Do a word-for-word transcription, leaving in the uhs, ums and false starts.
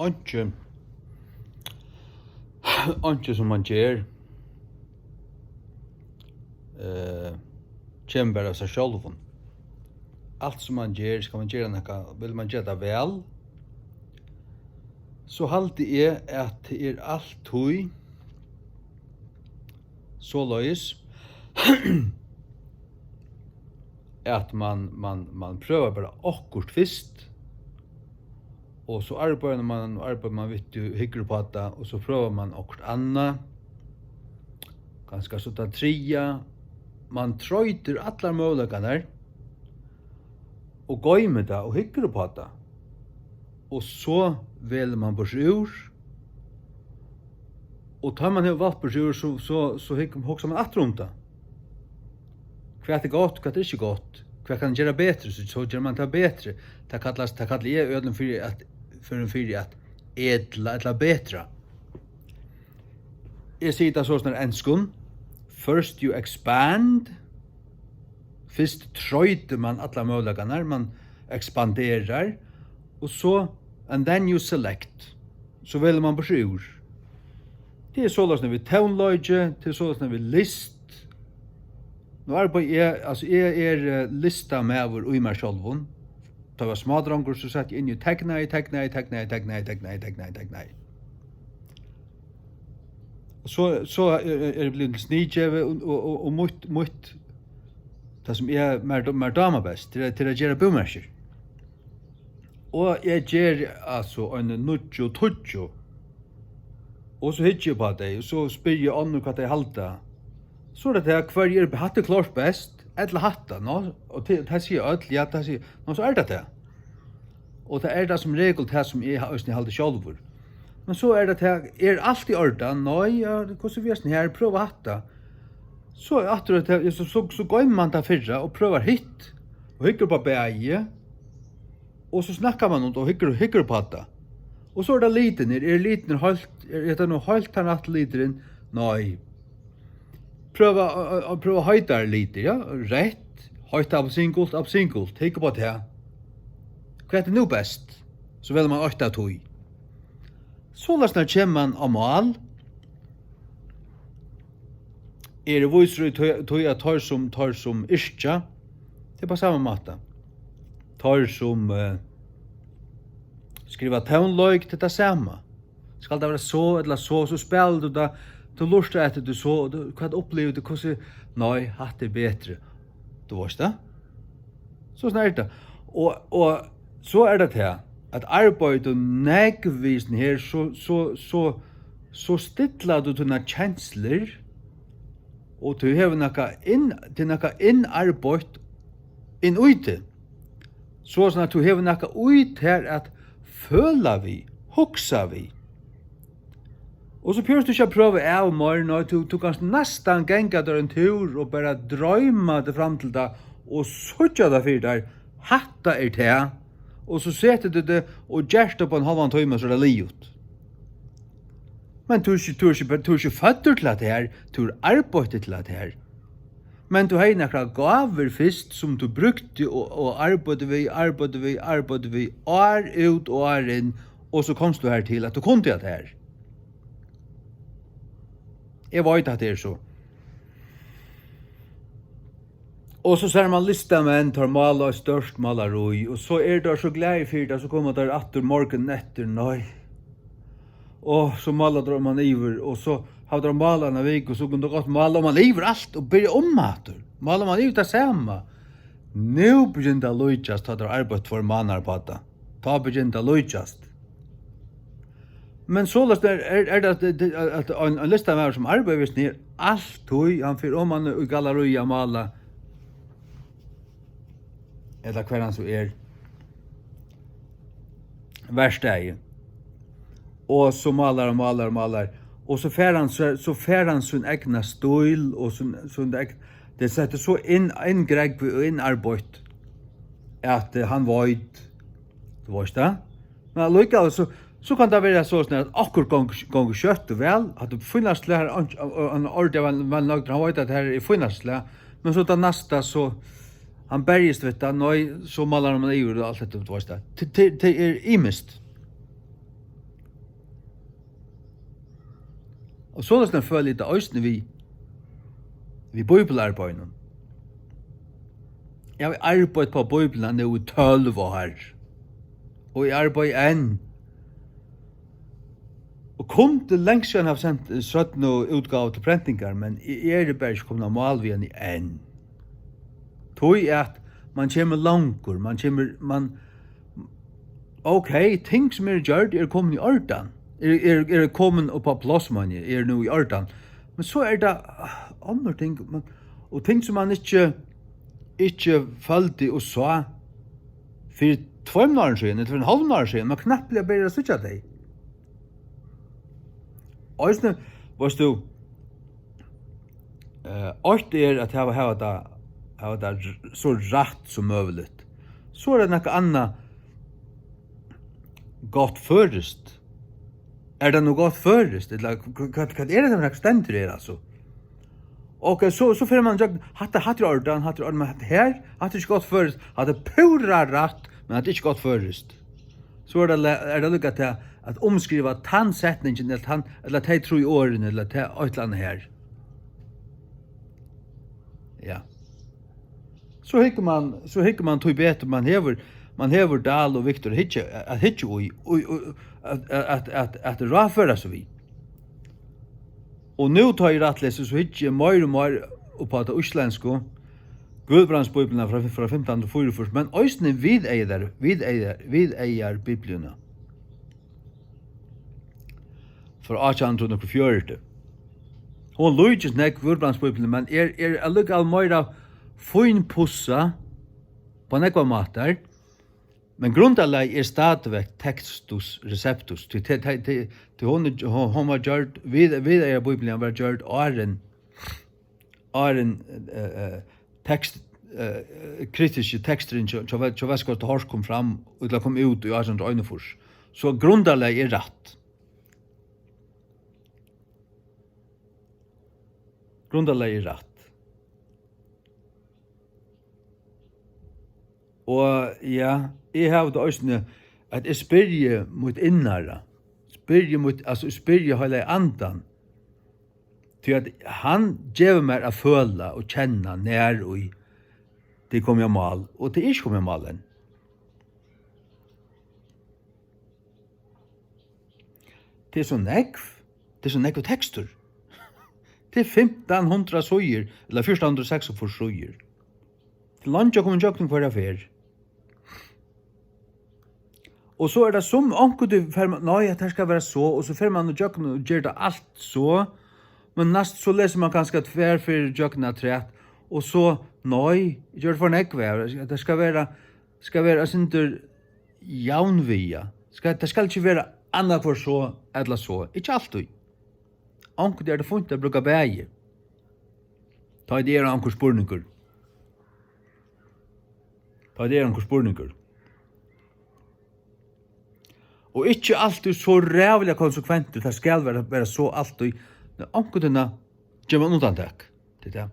Einki, einki sum mann ger, eh, kemur bara av sær sjálvum. Alt sum mann ger, skal mann gera nakað, vil mann gera tað væl, so haldi eg, at tað er altíð soleiðis, at mann, mann, mann prøvar bara okkurt fyrst, og so arbeiðir mann, og arbeiðir mann við tí, hyggur upp á tað, og so prøvar mann okkurt annað, kanska so tað triðja. Mann troytir allar møguleikarnar og goymir tað og hyggur upp á tað, og so velur mann burtur úr, og tá mann hevur valt burtur úr, so, so, so hygg-, hugsar mann aftur um tað. Hvat er gott, hvat er ikki gott? Hvat kann eg gera betri? So, so ger mann tað betri. Tað kallast, tað kalli eg øllum fyri at, førum fyri at etla ella betra. Eg sigi tað soleiðis á enskum: first you expand, fyrst troytir mann allar møguleikarnar, mann ekspanderar, og so, and then you select, so velur mann burtur úr. Tað er soleiðis við tónleiki, tað er soleiðis við list. Nú arbeiði eg, altso, eg eri, eh, listamaður í mær sjálvum. Tá eg var smádrongur, so sat eg inni og teknaði, teknaði, teknaði, teknaði, teknaði, teknaði, teknaði. Og so, so er, er, er eg blivin til sniðgevið og, og, og, og mítt, mítt, tað sum eg, mær, mær dámar best, til at, til at gera búmerkir. Og eg geri, altso, ein níggju tíggju. Og so hyggi eg upp á tey, og so spyrji eg onnur, hvat tey halda. So er tað tað, hvørji er, hatta er klárt best, ella hatta, no? Og tað, tað siga øll, ja, tað siga, no, so er tað tað. Og tað er tað sum regul tað, sum eg ha-, eisini haldi sjálvur. Men so er tað tað, er alt í ordan? Nei, ja, hvussu við hesin her, prøva hatta. So aftur at tað, so, so, so goymir mann tað fyrra og prøvar hitt, og hyggur upp á bæði, og so snakkar mann um tað og hyggur, hyggur upp á tað. Og so er tað litirnir, er litirnir heilt, er, er tað nú heilt tann rætti liturin? Nei. Prøva, a, a, a, prøva heitari litir, ja, reytt, heitt appelsingult, appelsingult, hygg upp á tað. Hvat er nú best? So velur mann eitt av tí. Soleiðis nær kemur mann á mál. Eg eri vísur í tí, tí at teir sum, teir sum yrkja, tað er á sama máta. Teir sum, eh, skriva tónleik, tað er tað sama. Skal tað vera so ella so, so spælir tú tað, tú lurtar eftir tí so, og tú, hvat upplivir tú, hvussu, nei, hatta er betri. Tú veitst tað? So snart er tað. Og, og so er tað tað, at arbeiðir tú nógv við hesum her, so, so, so, so stillar tú tínar kenslur, og tú hevur nakað inn, tað er nakað innarbeitt inn í teg. So at tú hevur nakað í tær at føla við, hugsa við. Og so behøvist tú ikki at prøva av meir, nei, tú, tú kanst næstan ganga tær ein túr og bara droyma teg fram til tað og síggja tað fyri tær. Hatta er tað. Og so setur tú teg og gert tað upp á ein hálvan tíma, so er tað liðugt. Men tú ert ikki, tú ert ikki, tú ert ikki føddur til hatta her, tú ert arbeitt til hatta her. Men tú hevði nakrar gávur fyrst, sum tú brúkti og, og arbeiddi við, arbeiddi við, arbeiddi við, ár út og ár inn, og so komst tú har til, at tú kundi hatta her. Eg veit, at tað er so. Og so sær mann listamenn, teir mála eitt stórt málarí, og so eru teir so glaðir fyri tað, so koma teir aftur morgunin eftir, nei. Og so mála teir oman yvir, og so hava teir málað eina viku, so kunnu teir gott mála oman yvir alt og byrja umaftur. Mála oman yvir tað sama. Nú byrjar tað at líkjast, tá teir hava arbeitt tveir mánaðir upp á tað. Tá byrjar tað at líkjast. Men soleiðis er, er, er tað, at, at ein, ein listamaður sum arbeiðir við sum er altíð, hann fer oman í gallerí at mála, ella hvar hann so er, verkstaði. Og so málar hann, málar, málar. Og so fær hann, so, so fær hann sín egna stíl og sín, sín egn-, tað setur so inn, inngrógvið og innarbeitt, at, eh, hann veit, tú veitst tað. Men allíkavæl, so, so kann tað vera so, at okkurt gongur, gongur skjótt og væl, at tú fínasta slag, ein, ein ordiga væl, væl nøgdur, hann veit, at her er fínasta slag, men so tað næsta, so hann berjist við tað, nei, so málar hann yvir og alt hetta, tú veitst tað. Tað, tað, tað er ymiskt. Og soleiðis føli eg tað eisini við, við bíbliuarbeiðinum. Eg havi arbeitt upp á Bíbliuna nú í tólv ár, og eg arbeiði enn. Og kundi langt síðan hava sent, eh, seinnu útgávu til prentingar, men eg eri bara ikki komin á mál við henni enn. Tí at man kemur longur, man kemur, man, ok, ting sum eru gjørd, eru komin í ordan, eru, eru, eru komin upp á pláss, meini eg, eru nú í ordan. Men so er tað, ah, onnur ting, man, og ting sum man ikki, ikki føldi og sá fyri tveimum árum síðan, ella fyri ein hálvan ára síðan, man knappliga byrjar at síggja tey. Eisini, veitst tú, eh, eitt er at hava, hava tað, hava tað r-, so rætt sum møguligt. So er tað nakað annað, gott føroyskt. Er tað nú gott føroyskt? Ella hva, hvat, hvat er tað, sum stendur her, altso? Ok, so, so fer man gjøgn, hatta, hatta er ordan, hatta er ordan, men hatta her, hatta er ikki gott føroyskt, hatta er púra rætt, men hatta er ikki gott føroyskt. So er tað le-, er tað líka til at umskriva tann setningin, ella tann, ella tey trý orðini, ella tað eitt ella annað her. Ja. So hyggur man, so hyggur man tí betur, man hevur, man hevur Dahl og Victor at hyggja, at hyggja í, í, í, at, at, at, at, at ráðføra seg við. Og nú tá eg rættlesi, so hyggi eg meir og meir upp á ta íslendsku Guðbrandsbíbliuna frá, frá fimtan hundrað og fýraogfýrs, men eisini Viðeyðar, Viðeyðar, Viðeyðarbibliuna frá átjan hundrað og fjøruti. Hon líkist nógv Guðbrandsbíbliuni, men er, er allíkavæl meira fínpussað á nógvar mátar. Men grundarlagið er stadigvæk Textus Receptus, tí te-, te-, te-, tí hon er, hon, hon var gjørd, við, Viðeyðarbíblian var gjørd áðrenn, áðrenn, eh, eh, tekst, eh, kritiski teksturin hjá, hjá, hjá Vesturskotahorst kom fram, ella kom út í átjan hundrað og einogfýrs. So grundarlagið er rætt. Grundarlagið er rætt. Og ja, eg havi tað eisini, at eg spyrji mítt innara, spyrji mítt, altso, eg spyrji heilaga andan, tí at hann gevur mær at føla og kenna nær í tað er komið á mál, og tað er ikki komið á mál enn. Tað er so nógv. Tað er so nógvur tekstur. Tað er fimtan hundrað síður, ella fjúrtan hundrað og seksogfýrs síður. Tað er leingi at koma ígjøgnum hvørja ferð. Og so er tað sum, onkuntíð fær man, nei, at tað skal vera so, og so fer man ígjøgnum og ger tað alt so, men næst so lesur man kanska tvær ferðir ígjøgnum afturat, og so, nei, eg gjørdi for nógv av, at tað skal vera, skal vera eitt sindur javnviga. Skal, tað skal ikki vera annaðhvørt so ella so. Ikki altíð. Onkuntíð er tað fínt at brúka bæði. Tá ið tað er onkur spurningur. Tá ið tað er onkur spurningur. Og ikki altíð so ræðuliga konsekventur, tað skal vera, vera so altíð. Men onkuntíð ger man undantak. Tað er tað.